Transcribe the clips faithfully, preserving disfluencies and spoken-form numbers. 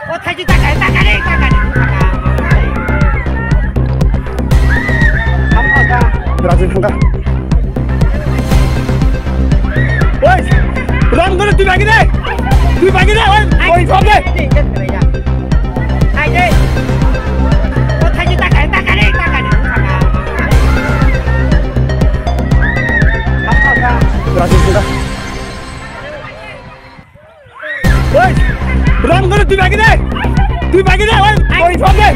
Rajan thangkha. Oi, Ram gana twi bagi de. Twi bagi de, oi, oi, thok de. Rajan thangkha. Oi! Ram gana twi bagi de! Twi bagi de! Oi! Oi, thok de!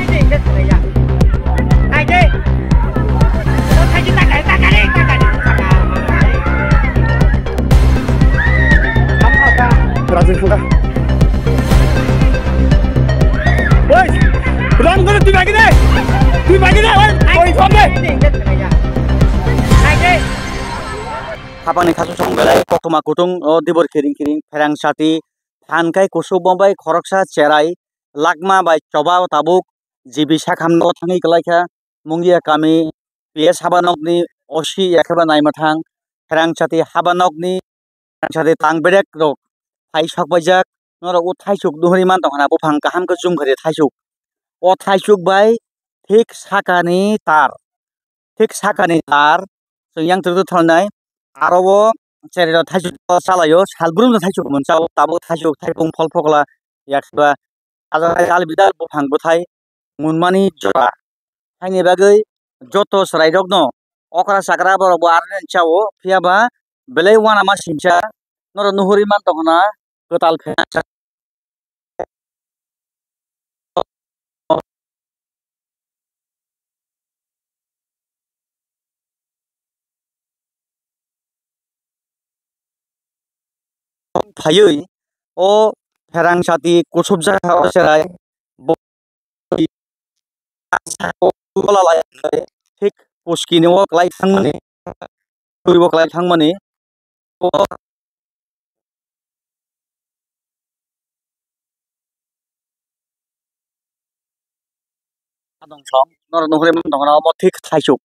Rajan thangkha. Oi! Ram gana twi bagi de! Twi bagi de! Oi! Oi, thok de! Hapangni khasuk song belai koktwma kutung o dibor kiring kiring pherang chati phan kai kusuk bombai khoroksa cherai lakma bai choba o tabuk G B sakhamno thangwi kwlaikha Mungia kami P S habanokni O C yakheba naima thang pherang chati habanokni pherang chati tang berek rok phai sokbaijak norok o thaisuk nuhuri man tongkhana buphang kaham khe jum khe thaisuk o thaisuk bai thik sakani tar. Thik sakani tar chwng yang twrwk twrwk thwrwngnai. Aro o cherai rok thaisuk chalaio, salbrum no thaisuk mwnsa o, tabuk thaisuk thaipung phol phokla yaksa ajak jal bidal buphang bwthai munmani jora. Haini bagwi joto chwrai rokno okra chakra borok bo aroni chao, phiya ba belai uanama singcha norok nuhuri man tongkhna kwtal phe. Phaiwi o pherang chati kusubjak kha o cherai bo thik puskini o kwlai thangmani twi bo kwlai thangmani o Adong song, norok nuhuri man tongkha omo thik thaisuk.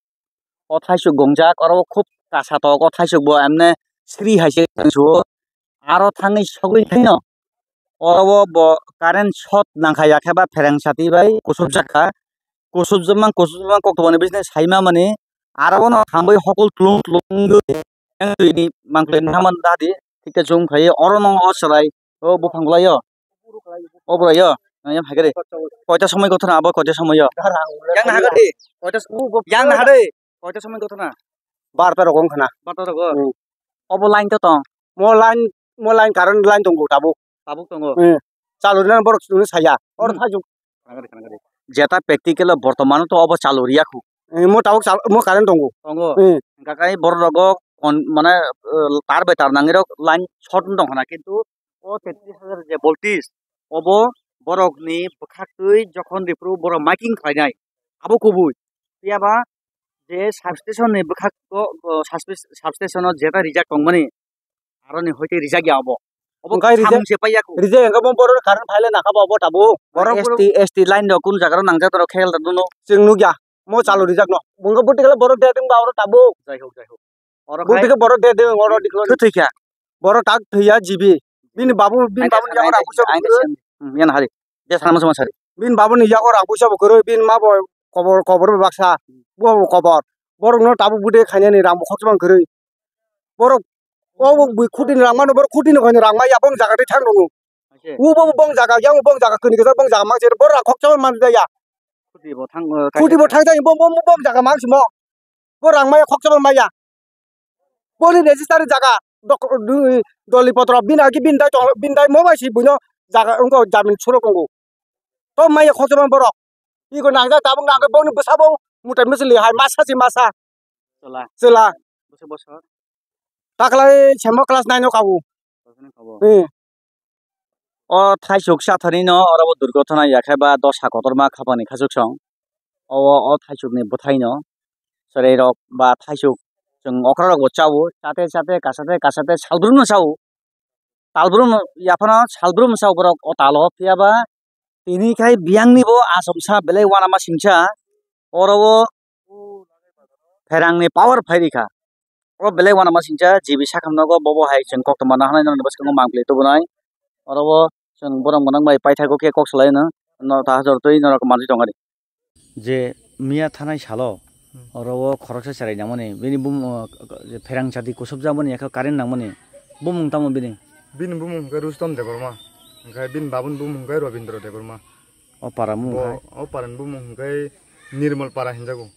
O thaisuk gongjak, oro o khub kasa tok, o thaisuk bo emne sri hai se tongsuo. Aro thangwi sogwi thaino, oro o bo current shot nangkha yakhe ba phereng sati bai kusubjak kha. Kusubjak mang, kusubjak mang koktwmani business hai ma mani, aro bono hambai hokol tlung tlung wngwi yang twi ni mangtwi naman dadi, thik khe chum khai oro no o chwrai o buphang bwlai o. O bwrwi o, yang hai khe de. Koita somoi gothona abo koita somoi o. Yang na hagadi. Koita yang na hagadi. Koita somoi gothona. Barta rok wng khana. Barta rok o. Hmm. Obo line to tong. Mo line, mo line current line tongo tabuk. Tabuk tongo. Hmm. Chalurina borok chwngno saya. Or Hmm. Thajung. Khana gadi, khana gadi. Jeta practical o bortomano to obo chaluriya khu. Hmm, mo tabuk chal-, mo current tongo. Tongo. Hmm. Hingkha kai borok rogo kon-, mane, eh, tar bai tar nangwi rok line short wng tong khana kintu o tetris hajar je voltage obo borokni bwkhaktwi jokhon riphuru borok marking khlainai abo kubui. Phiya ba je substation ni bwkhak o, o substation o jeta rijak tongmani aroni hoite rijak ya obo. Obo Wngkha samung rijak, se paiya khu. Rijak wngkha bo borok current phaile nakha ba obo tabuk. Borok S T, S T line rok kun jaga rok nangjak rok khel rok duno. Chwng nukya mo chalo rijak no. Wngkha bwtwi khe borok de ding ba oro tabuk. Jai ho, jai ho. Oro Bo khai dikhe borok de de oro diklo. Thwi thwi kha. Borok tak thwiya G B. Bini babu, bini Aini babu ni yago rang puisa aini bukuro. Sen. Hmm, yan hari. Je sana sama sari. Bini babu ni yago rang puisa bukuro, bini ma bo kobor, kobor bo baksa. Bo bo kobor. Borok no tabuk bude khainani rang bo khokchobang kwrwi. Borok o bo bui khuti ni rang mano, borok khuti ni khaini rang maya bong jaga de thang tongo. Aise. U bo bong jaga, yang bong jaga kuni kisa bong jaga mang sir borok rang khokchobang man jaya. Khuti bo thang, eh, Khuti bo thang jaya, bong, bong, bong jaga mang simo. Bo rang maya khokchobang maya. Boni register jaga dok-, du-, doli potro bini agi bini dai tong, bini dai mo bai si buino jaga wngko jamin surok tongo. To maya khokchobang borok. Iko nangja tabuk nangkhe boni bwsabo mutai mwsli hai masa si masa. Chwla. Chwla. Bwswk bosor? Taklai semo class nine o kabu. Class nine kabu. Hmm. O thaisuk sathani no oro bo durgothona ya khe ba dosa kotorma khapang ni khasuk song. O, o thaisuk ni bwthai no chwrai rok ba thaisuk chwng okra rok bo cha o, chate chate kasate kasate salbrum no cha o. Talbrum ya phano salbrum cha o borok o tal o, phiya ba tini khai biyang ni bo achomsa belai uanama singcha oro o pherang ni power phai rikha. O belai uanama singcha G B sakham nogo bobo hai chwng koktwma naharnai nokni bwskango mangpili tubunai. Oro o Chwng borok gwnang bai paithago khe kok salaino, no ta hajor twi norok manwi tongari. Je miya thanai salo, hmm, oro o khoroksa cherai nangmani, bini bumung, o, o, je pherang chati kusubjakmani, yakhe current nangmani, bumung tamo bini? Bini bumung hwnkhe Rustom Debbarma, hwnkhe bini babuni bumung hwnkhe Robindra Debbarma. O para mung bo hai? O parani bumung hwnkhe Nirmal Para hinjago.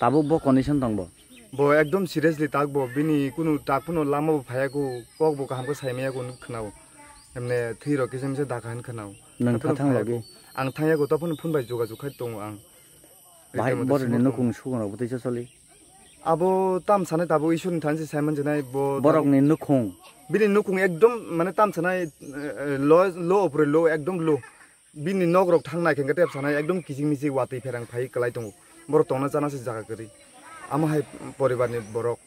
Tabuk bo condition tong bo? Bo ekdom seriously tak bo, bini kunu tak phano lama bo phaiya ko, kok bo kaham khe sai maya ko khwnao. Emne thwi rok kisa misa dakha hin khwnao. Nwng tha thang logi? Ang thangya ko, tophano phone bai jogajog khai tongo ang. Bahai borokni nukhung sugun rok bwtwi choli? Abo tam sanai tabuk Ishwrni thani se sai manjwnai bo. Borokni nukhung? Bini nukhung ekdom mane tam sanai, eh, eh, low, low upre low, ekdom low. Bini nok rok thang nai khe tep sanai ekdom kiching miching watwi pherang phai kwlai tongo. Borok tongna chana se jaga kwrwi. Amo hai poribar ni borok.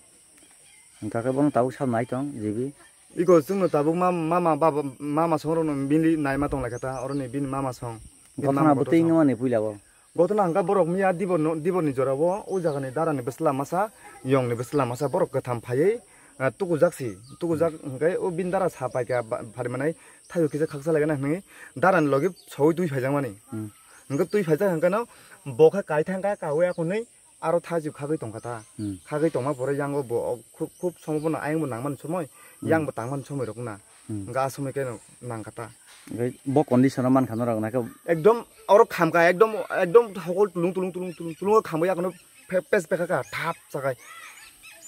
Hwnkha khe bono tabuk sab nai tong, G B. Iko chwngno tabuk ma-, mama, baba, mama song rokno bini naima tong lai kha ta, oroni bini mama song. Bini mama kotor song. Gotona bwtwi wngmani puila bo? Gotona hwnkha borok miya dibor no, dibor ni jora o, o jaga ni dara ni bwsla masa, yong ni bwsla masa, borok kwtham phaiwi, ah, tukujak si, tukujak hwnkhe o bini dara sa paikha ba-, phari manai, thaio kisa khaksa lai gana hwnwi dara ni logi saui twi phaijak mani. Hmm. Hwnkhe twi phaijak hwnkhe no bo khe kai thang kha, kaui akhunwi aro thachi khagwi tong kha ta. Hmm. Khagwi tongma pore yango bo khub, khub somo bono ayang bo nang mani somoi, hmm, yang bo tang mani somoi rok na. Hmm. Hwnkhe a somoi khe nang kha ta. Hwnkhe bo condition o man kha norok na khe? Ekdom oro kham kha, ekdom, ekdom hokol tulung, tulung, tulung, tulung, tulung o khamwi akhunwi phe-, pes pekha kha, thap chakhai.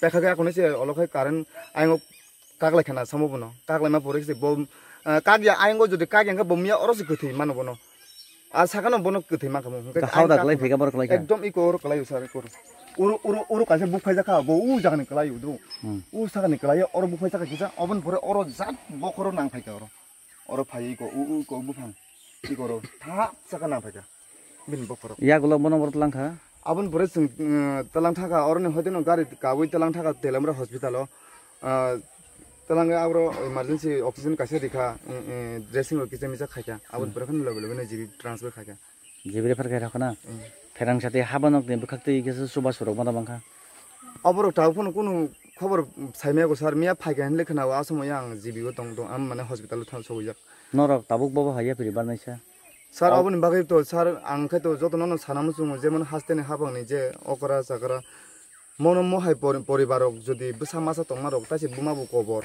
Pekha khe akhunwi se olo khai current ayang o kaklai khana samo bono. Kaklai ma pore se bo, ah, kak ya ayang o jodi kak yang khe bo miya oro se kwthwi mano bono. A sakano bono kwthwi mankha mo. Hwnkhe hauda kwlai phika borok kwlai kha. Ekdom iko oro kwlai sar iko. Oro, oro, oro kaisa buk phaijak kha, bo u jagani kwlai u do. Hmm. U sakani kwlai oro buk phaijak kha kisa, oboni pore oro jat bokhoro nang phaikha oro. Oro phai iko u, u iko buphang. Iko oro thap saka nang phaikha. Bini bokhoro. Yagulo bono borok tlang kha. Aboni pore chwng, uh, tlang thaka oroni hoiteno gari kabui tlang thaka Telamra hospital o. Ah, twlangwi aboro emergency oxygen kaisa rikha, eh, eh, dressing rok kisa misa khaikha. Aboni pore kheno loge loge no G B transfer khaikha. G B refer khairokha na? Hmm. Pherang chati haba nokni bwkhaktwi kisa chubachu rok mada bangkha. Oborok tabuk phano kunu khobor saimaya ko sir, miya phaikha hinwi khwnao, a somoyo ang G B o tong tong, ang mane hospital o thang sowijak. Norok tabuk bobo hai yapri barnaisa? Sir, aboni bagwi to sir, ang khe to jotono no sana muchungo, jemon hasteni habangni je okra chakra, mono mohai pori-, poribar rok jodi bwsa masa tongma rok, taise buma bo kobor.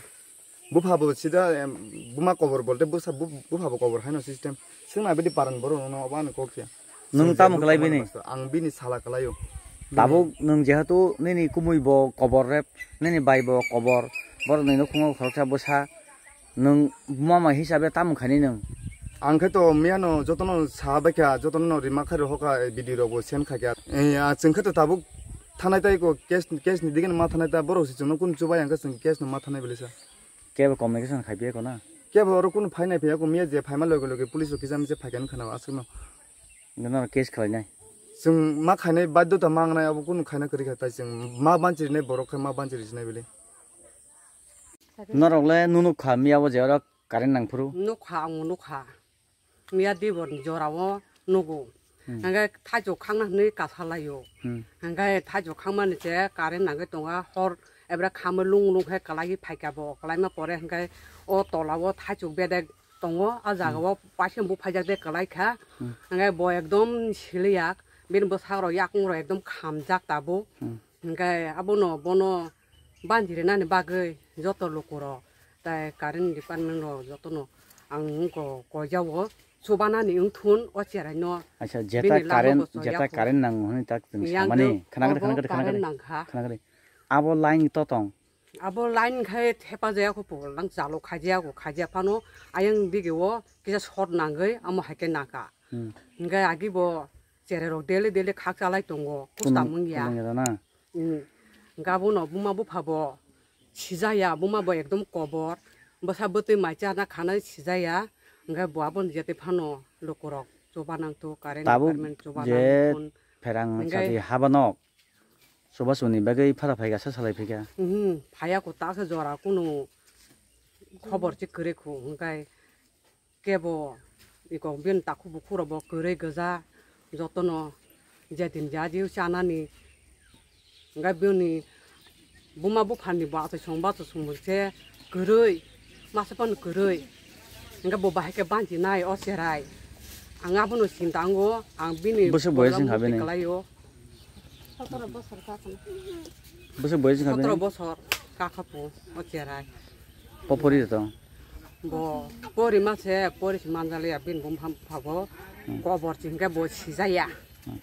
Bupha bo sida, em, buma kobor bolte bwsa bu-, bupha bo kobor haino system. Swngna bidi paran borok no obo ani kok ya. Nwng tamo kwlai bini? Ang bini sala kwlaio. Tabuk nwng jehetu nini kumui bo kobor rep, nini bai bo kobor, borok ni nukhungo khoroksa bwsa, nwng mama hisabe tamo khaini nwng? Ang khe to miyano jotono sa baikha, jotono rima khairok hoka, eh, video rok bo send khaikha. Eh, a chwng khe to tabuk thanai tai ko case, case ni dige ma thanai ta, borok se chwngno kun chubai ang khe chwng case no ma thanai bwlisa. Kebo communication khai piyako na? Kebo oro kunu phai nai phiyako, miya je phaima loge loge police rok kisa misa phaikha wngkha na aswkno. Nang case khlainai? Chwng ma khainai baddhota ma wngnai, abo kunu khaina kwrwi kha, tai chwng ma banchirinai borok khe ma banchiri sinai bili. Norok le nunuk kha miya o je oro current nang phuru? Nukha, ang nukha. Miya dibor ni jora o nugo. Hmm. Hingke thaichuk khangna hinui kasalaio. Hmm. Hingke thaichuk khangmani se current nangui tongo, hor ebra khamui lung lung khe kwlaiwi phaikha bo. Kwlaima pore hingke o tola o thaichuk bedek tongo, a jaga o paisa buphaijak de kwlai kha. Hmm. Hingke bo ekdom siliya, bini bwsarok yakung rok ekdom khamjak tabuk. Hmm. Hingke abono bono banchirinani bagwi joto lukurok tai current department rok jotono ang wngkha koijao chubanani wngthun o cheraino. Acha, jeta bini lama current, bo jeta choyakho. Current nango hwnwi tak chwng yang samani. Khwnakhwrwi, obo khwnakhwrwi, current khwnakhwrwi. Nangkha. Khwnakhwrwi. Abo line to tong? Abo line khai thepa jaya kho pugol nang chalo khaijaya kho, khaijaya phano ayang dige o kisa short nangwi amo hai khe nangkha. Hmm. Hingke agi bo cherai rok daily daily khak chalai tongo, kusta mungya. Kunung ya na? Hmm. Hingke abono buma bupha bo sijaya, buma bo ekdom kobor, bwsa bwtwi mai chana khanai sijaya, hingke bo abono jete phano lukurok chuba nangthu, current department chuba nangthu. Tabuk je pherang hingke sadi habanok. Chubachu ni bagwi phara phaikha, sa salai phaikha. Mhm, phaiya kho ta khe jora kunu khobor se kwrwi kho, hwnkhe kebo iko bini takhuk bukhuk rok bo kwrwi gwja, jotono je din ja jio chanani, hwnkhe bini buma buphani bo achai song bacha song se kwrwi, masa phano kwrwi. Hingke bo bahai khe banchi nai o cherai. Ang abono sinta ango, ang bini Bwswk boyes wngkha bini? Kwlaio. Bwswk boyes wngkha bini? Sotoro bosor kakhapu o cherai. Popori to? Bo pori ma se, pori se manjaliya bini bumphang phago. Hmm. Kobor chingke bo sijaya. Hmm.